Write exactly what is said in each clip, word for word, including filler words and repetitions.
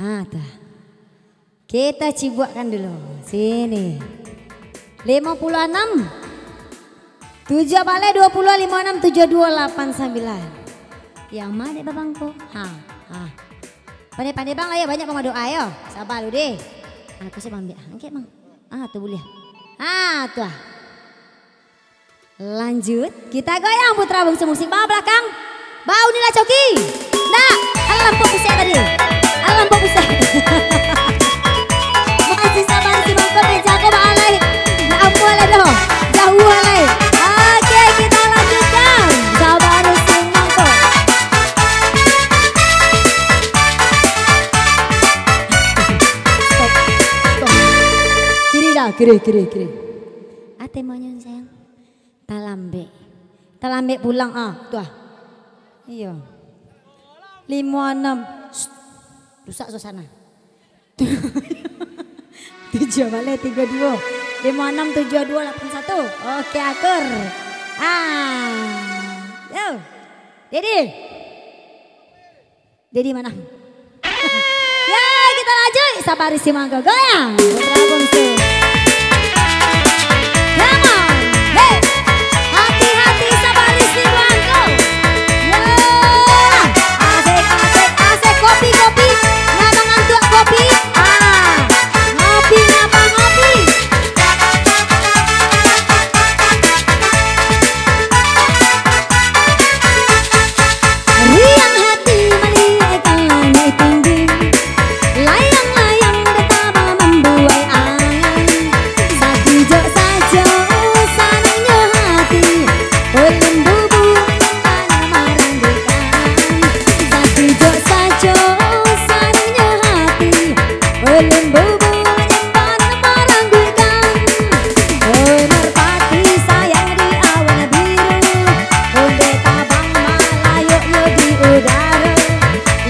Ah, tuh. Kita cibuakkan dulu. Sini. Lima puluh enam. Tujuah baleh dua puluh, lima enam tujuah dua lapan sambilan. Yang ma dek babangko? Ha, ha. Pandai-pandai bang lah ya, banyak bang doa yo. Sabar lu deh. Aku sih bang ambil. Angkat bang. Ah, tu boleh. Ah, tu ah. Lanjut, kita goyang putra bungsu musik bawah belakang. Bau ni lah coki. Ndak, alah lampau pusat tadi. Alah lampau pusat. Masih sabar si Bangkot, eh, jago baalai. Ndak amuah lah doh. Jauah lai. Oke, kita lanjutkan. Sabar si Bangkot. Stop, stop. Kiri dah, kiri, kiri, kiri. Ate monyong sayang. Talambek. Talambek pulang ah, tu ah. Iyo. Limo anam. Shh. Rusak suasana. Tujuah baleh tigo duo. Limo anam tujuah duo lapan satu. Oke, akur. Ah. Yo. Dedi. Dedi mana? Ya, kita lanjut. Sabar isi mangga. Goyang. Putra bungsu. Come on. Hey. Hati-hati, sabar isi mangga. Ya. Asik, asik, asik. Kopi, kopi. Ngantuk-ngantuk kopi. Ah. Ngopi, ngapa ngopi? Riang hati maliek ka langik tinggi, layang-layang datang mambuai angan. Sakijok sajo sanangnyo hati, ulun bubu nyamban marangguikan. Sakijok sajo sanangnyo hati, ulun bubu nyamban marangguikan. Oi merpati sayang di awan biru, ondeh tabang malayok yo di udaro.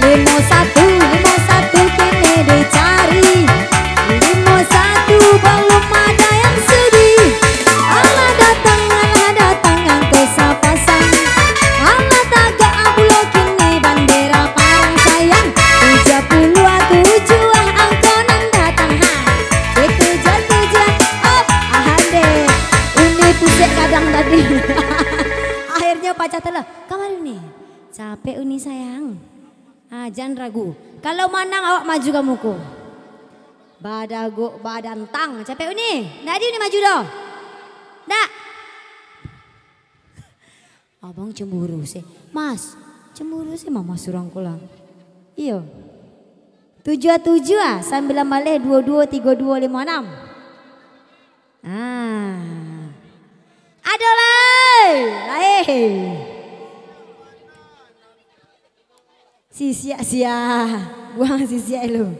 Limo satu, limo satu kini dicari. Limo satu balum ada yang sudi. Alah datang, alah datang angko sapasang. Alah tagak pulo kini bandera parang sayang. Tujuah puluah tujuah angko nan datang, ha. Itu jan tujuah, oh, ahan deh. Ini pusek kadang tadi. Akhirnya pacah telah. Kamari ni. Capek uni sayang. Ah, jan ragu. Kalau manang awak maju ka muko. Badagok badantang. Capek uni. Ndak di uni maju doh. Ndak. Abang cemburu sih. Mas, cemburu sih mama surang ko lah. Iyo. Tujuah tujuah, sambilan baleh, duo duo, tigo duo, limo anam. Ah. Ado lai. Lai. Sisiak sia. Buang sisiak lu.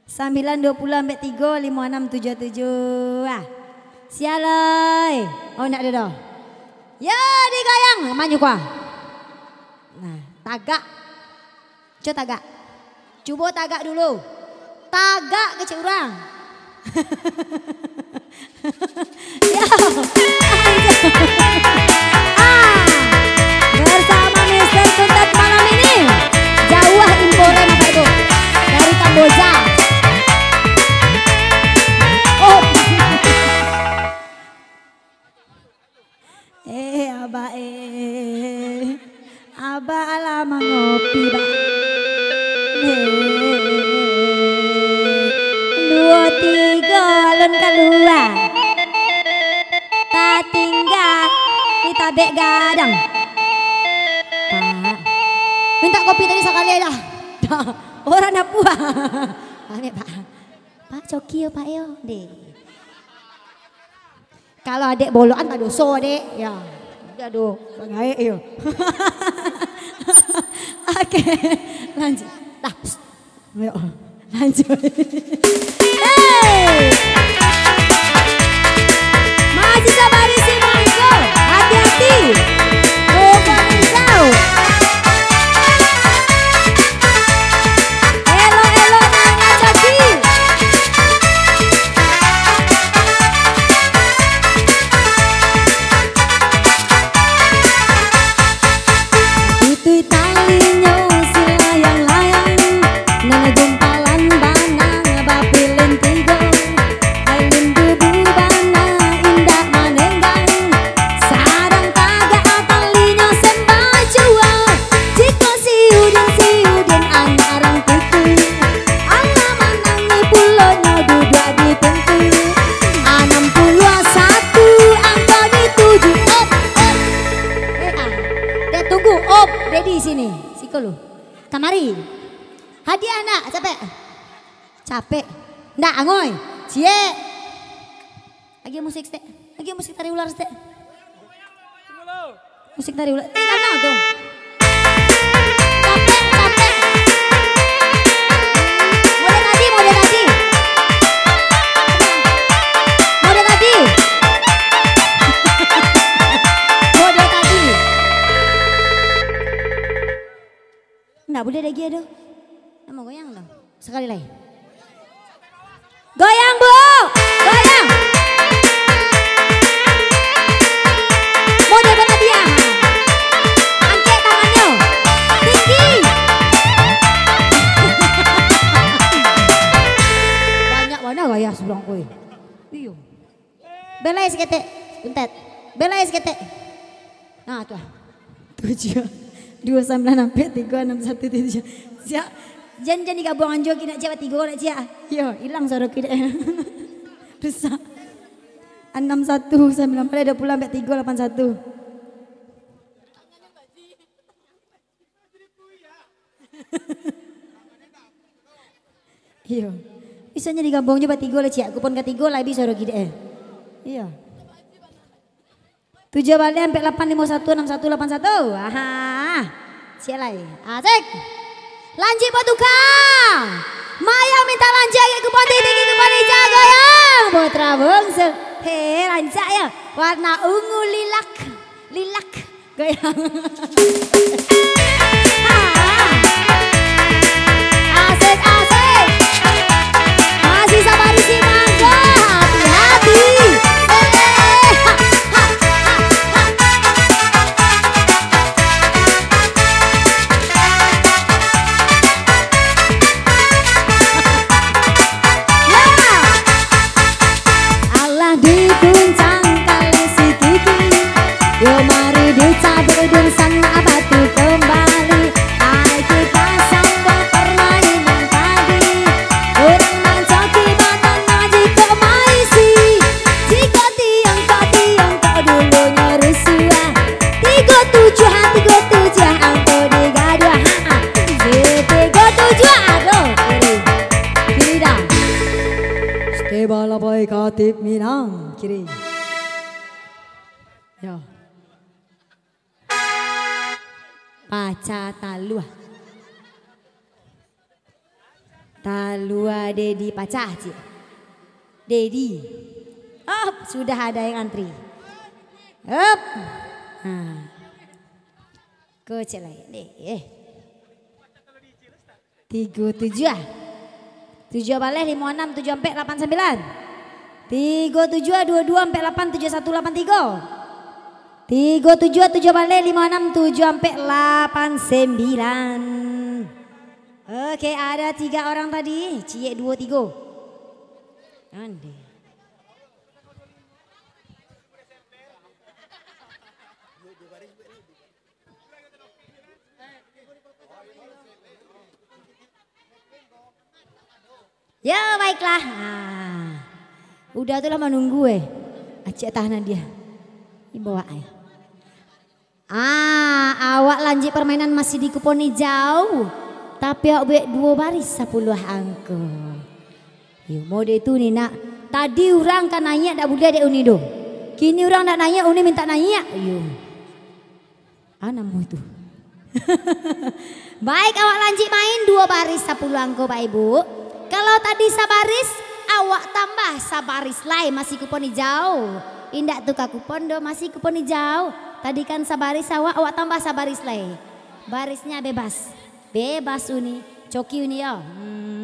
Sambilan duo puluah ambek tigo, limo anam tujuah tujuah. Ah. Sia lai. Oh, ndak ado doh. Yo, digoyang. Manyukua. Nah, tagak. Cubo tagak. Cubo tagak dulu. Tagak kecek urang. Yo. Ah, bersama Mister Tuntat malam ini. Jauah imporan, Bapak Ibu. Dari Kamboja. Oh. Eh, abah, eh. Abah alah mangopi, bah. Eh, duo tigo alun kalua. Tatingga di tabek gadang. Pak, minta kopi tadi sakali dah. Urang dah puas. Ambil, Pak. Pak, coki yo, Pak, yo. Deh. Kalau adek bolokan, tak doso, Dek. Ya. Udah doh, bagaek yo. Oke, lanjut. Dah. Ayo, lanjut. Hei! Mahasiswa baru si Mangko, hati-hati. Bukan pisau. Elok-elok nang ngacoki. Itu talinyo silayang Dulu. Kamari. Hadiah nak, capek. Capek. Ndak, angoi. Ciek. Lagi musik stek. Lagi musik tari ular stek. Musik tari ular. Tinggal nang tu. Capek, capek. Mode tadi, mode tadi. Mode tadi. Mode tadi. Ndak buliah lagi ado. Namo goyang tu. Sakali lai. Goyang, Bu! Goyang! Mode bana dia. Angkek tangannyo. Tinggi. Banyak bana gaya sabulang ko. Iyo. Belai saketek. Buntet. Belai saketek. Nah, tu ah. Tujuah. Duo sambilan ampek tigo anam satu tujuah. Siap. Jan, jan digabuang anjo kini nak ciak batigo nak ciak. Yo, ilang suaro kini. Rusak. Anam satu sambilan ampek, dah pulang ampek tigo lapan satu. Iyo. Bisonyo digabuang jo batigo lah, ciak. Kupon katigo lah, abih suaro kidek, eh. Iyo. Tujuah baleh, ampek lapan, limo satu, anam satu, lapan satu. Aha. Ciek lai. Asik. Lanjuik batuka. Mayang minta lanjuik, agak kupon tinggi, kupon ijau, goyang. Putra bungsu. He, rancak yo. Warna ungu lilak. Lilak. Goyang. Asik, asik. Masih sabar di sini, mangga. Hati-hati. Alah diguncang kali si Kiki. Yo mari dicabut dunsanak batu kembali. Ai kita sambung permainan tadi. Urang mancoki manang jiko maisi. Jiko tiang kok tiang kok dulunyo rusuah. Tigo tujuah, tigo tujuah angko digaduah. Ha, ha. Si tigo tujuah, aduh. Kiri. Kiri dah. Stay balapai katip Minang. Kiri. Yo. Pacah taluah. Taluah Dedi pacah, ciek. Dedi. Op, sudah ada yang antri. Op. Ha. Ko ciek lai. Deh, eh. Tigo tujuah. Tujuah baleh, limo anam, tujuah ampek, lapan sambilan. Tigo tujuah, duo duo, ampek lapan, tujuah satu, lapan tigo. Tigo tujuah, tujuah baleh, limo anam, tujuah ampek, lapan sambilan. Oke, ada tiga orang tadi. Ciek duo tigo. Ande. Ya, baiklah. Ah. Uda tu lah manunggu, eh. Acik tahanan dia. Imbau ai. Ah, awak lanjuik permainan masih di kupon ijau. Tapi awak buek duo baris sapuluah angko. Yo, mode tu ni nak. Tadi urang ka naiak dak buliah dek uni tu. Kini urang dak naiak, uni minta naiak. Yo. Ah, namo itu. Baik, awak lanjuik main duo baris sapuluah angko, Pak Ibu. Kalau tadi sabaris, awak tambah sabaris lai, masih kupon ijau. Indak tukar kupon doh, masih kupon ijau. Tadi kan sabaris awak, awak tambah sabaris lai. Barisnya bebas. Bebas uni, coki uni yo. Hmm.